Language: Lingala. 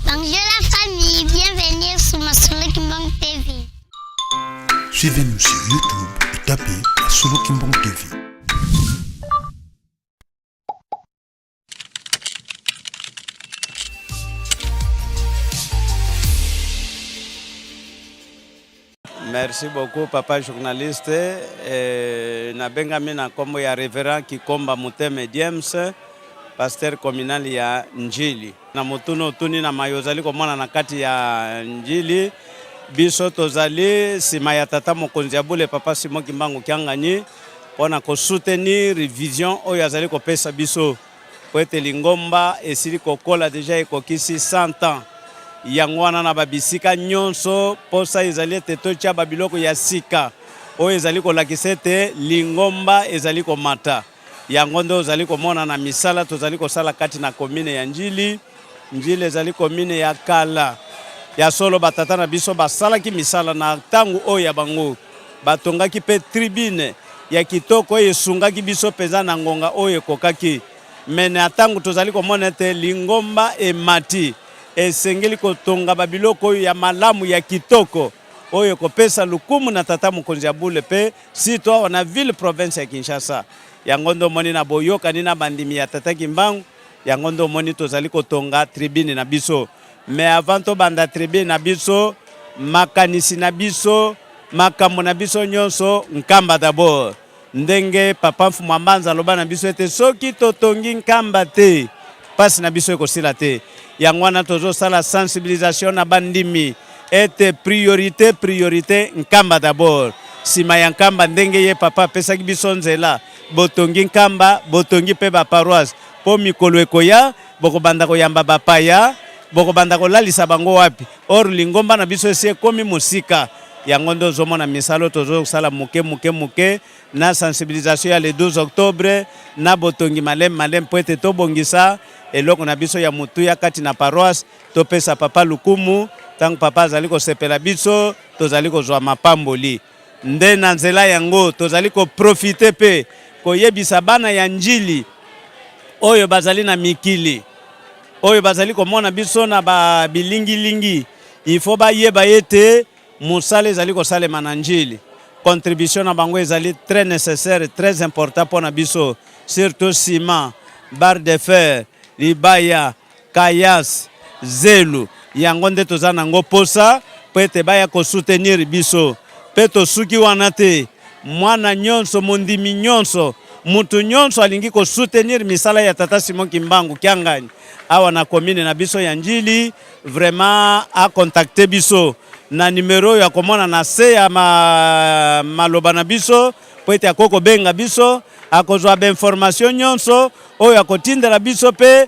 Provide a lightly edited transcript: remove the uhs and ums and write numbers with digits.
Bonjour la famille, bienvenue sur Masolo Kimbang TV. Suivez-nous sur YouTube et tapez Masolo Kimbang TV. Merci beaucoup papa journaliste. Eh, nabengami na nkombo ya reverend Kikomba Muteme James, pasteur communal ya Njili. Na motuna otuni na maye ozali komona na kati ya Njili, biso tozali nsima ya tata mokonzi ya bule papa Simon Kimbangu Kiangani mpo na kosoutenir vision oyo azali kopesa biso mpo ete lingomba esili kokola deja ekokisi 100 ans. Yango wana na babisika nyonso mposa ezali ete totya babiloko ya sika oyo ezali kolakisa ete lingomba ezali komata. Yango nde ozali komona na misala tozali kosala kati na komine ya Njili. Njili ezali komine ya kala. Ya solo batata na biso basalaki misala na ntango oyo ya bango. Batongaki mpe tribune ya kitoko oyo esungaki biso mpenza na ngonga oyo ekokaki. Me na ntango tozali komona ete lingomba emati, esengeli kotonga babiloko oyo ya malamu ya kitoko oyo ekopesa lokumu na tata mokonzi ya bule mpe surtout awa na ville province ya Kinshasa. Yango nde omoni na boyokani na bandimi ya tata Kimbangu, yango nde omoni tozali kotonga tribune na biso. Mais avant tobanda tribune na biso, makanisi na biso, makambo na biso nyonso Nkamba d'abord. Ndenge papa Mfumu Mbanza aloba na biso ete soki totongi Nkamba te, pasi na biso ekosila te. Yango wana tozosala sensibilisation na bandimi ete priorite priorite Nkamba d'abord. Sima ya Nkamba ndenge ye papa apesaki biso nzela, botongi Nkamba, botongi pe ba paroisse po mikolo ekoya bokobanda koyamba bapaya, bokobanda kolalisa bango wapi? Or lingomba na biso esi ekomi mosika. Yango nde ozomona misala oyo tozosala moke moke moke na sensibilisation ya le 12 octobre na botongi maleme maleme mpo ete tobongisa eloko na biso ya motuya kati na paroisse, topesa papa lokumu. Ntango papa azali kosepela biso, tozali kozwa mapamboli. Nde na nzela yango tozali koprofite mpe koyebisa bana ya Njili oyo bazali na mikili oyo bazali komona biso na ba bilingilingi, il faut bayeba ete mosala ezali kosalema na Njili. Contribution na bango ezali très nécessaire, très important mpo na biso, surtout ciment, barre de fer, libaya, kayas, zelu, yango nde toza nango posa mpo ete baya ko soutenir biso. Mpe tosuki wana te, mwana nyonso, mondimi nyonso, mutu nyonso alingi ko soutenir misala ya tata Simon Kimbangu Kiangani awa na commune na biso ya Ndjili, vraiment a contacter biso na numero oyo akomona na se ya ma, maloba na biso mpo ete akoki kobenga biso, akozwa ba information nyonso oyo akotindela biso mpe.